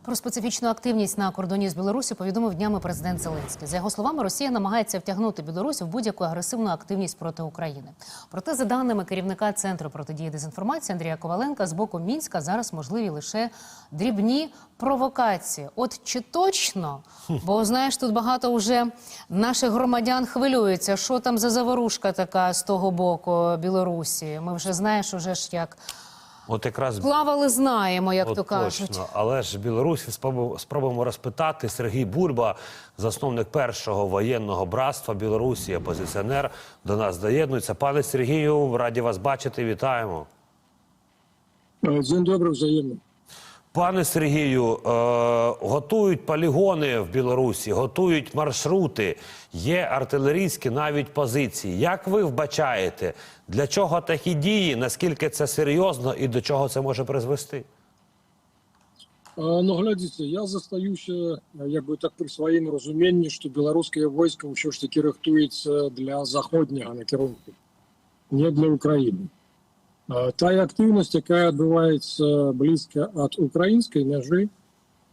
Про специфічну активність на кордоні з Білоруссю повідомив днями президент Зеленський. За його словами, Росія намагається втягнути Білорусь в будь-яку агресивну активність проти України. Проте, за даними керівника Центру протидії дезінформації Андрія Коваленка, з боку Мінська зараз можливі лише дрібні провокації. От чи точно? Бо, знаєш, тут багато вже наших громадян хвилюються, що там за заворушка така з того боку Білорусі. Ми вже, знаєш, уже ж як От якраз плавали, знаємо, як от то кажуть. Точно. Але ж білорусів спробуємо розпитати. Сергій Бульба, засновник першого воєнного братства Білорусі, опозиціонер, до нас доєднується. Пане Сергію, раді вас бачити. Вітаємо. День добрый, взаимно. Пане Сергію, готують полігони в Білорусі, готують маршрути, є артилерійські навіть позиції. Як ви вбачаєте, для чого такі дії, наскільки це серйозно і до чого це може призвести? Ну, глядзіце, я застаюся як бы так пры сваім разуменні, што беларускае войска ўсё ж таки рыхтуецца для заходняга накірунку, не для Украіны. Тая актыўнасць, якая адбываецца блізка ад украінскай мяжы,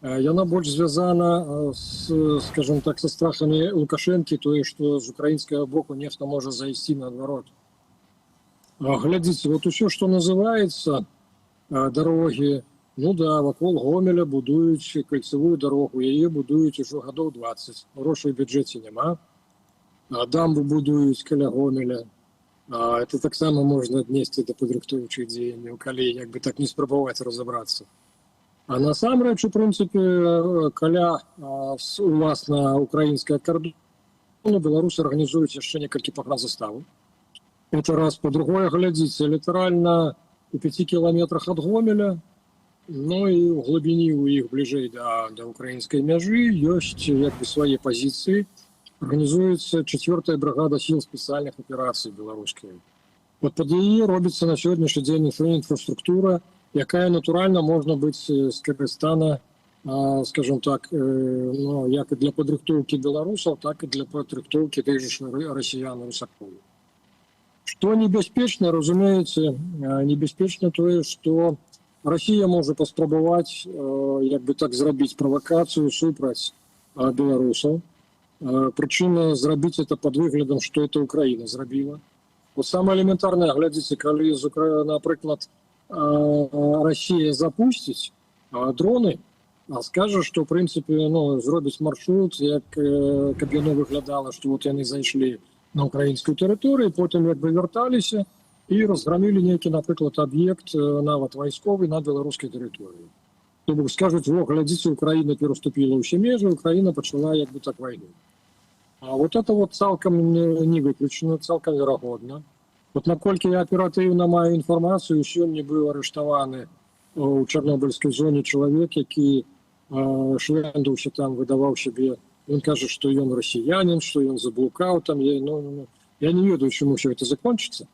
яна больш звязана с, скажем так, са страхамі Лукашэнкі, тое, што з украінскага боку нехта можа зайсці наадварот. Глядзіце, вот усё, што называецца дарогі, ну да, вакол Гомеля будуюць кальцевую дарогу, яе будуюць ужо гадоў 20. Грошай у бюджэце няма. Дамбу будуюць каля Гомеля. Это таксама можна аднесці да падрыхтоўчых дзеянняў, калі як бы так не спрабаваць разабрацца. А насамрэч, у прынцыпе, каля уласна украінскага кардону беларусы арганізуюць яшчэ некалькі пагранзаставаў. Это раз. Па-другое, глядзіце, літаральна у 5 кіламетрах ад Гомеля, ну і ў глыбіні у іх, бліжэй да украінскай мяжы, ёсць як бы свае пазіцыі. Арганізуецца четвертая бригада сил спецыяльных аперацый беларускія. Вот пад яе робіцца на сённяшні дзень інфраструктура, якая натуральна можна быць скарыстана, скажем так, ну, як і для падрыхтоўкі беларусаў, так і для падрыхтоўкі тых же ж расіян, русакоў. Што небяспечна, разумееце, небяспечна тое, што Расія можа паспрабаваць як бы так зрабіць правакацыю супраць беларусаў. Прычым зрабіць это под выглядам, што это Украіна зрабіла. Вот самое элементарное, глядзіце, калі напрыклад, Расія запусціць дроны, а скажа, што, в прынцыпе, ну, зробіць маршрут, як каб яно выглядала, што вот яны зайшлі на украінскую тэрыторыю, потым як бы вярталіся і разграмілі нейкі, напрыклад, аб'ект, нават вайсковы, на беларускай тэрыторыі. То бок скажуць: «Во, глядзіце, Украіна пераступіла ўсе межы, Украіна пачала як бы так вайну». А вот это вот цалкам не выключана, цалкам верагодна. Вот наколькі я аператыўна маю інфармацыю, сёння быў арыштаваны у чарнобыльскай зоне чалавек, які швендаўся там, выдаваў сябе. Ён кажа, што ён расіянин, што ён заблукаў там. Я, ну, я не ведаю, чым усё это закончыцца.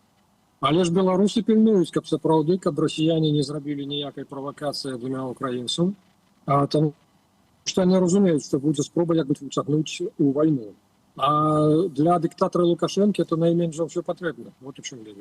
Але ж беларусы пільнуюць, каб сапраўды, каб расіяне не зрабілі ніякай правакацыі для украінцаў, а там што яны разумеюць, што будзе спроба як бы уцягнуць у вайну. А для дыктатара Лукашэнкі это найменш за ўсё патрэбна. Вот у чым беда.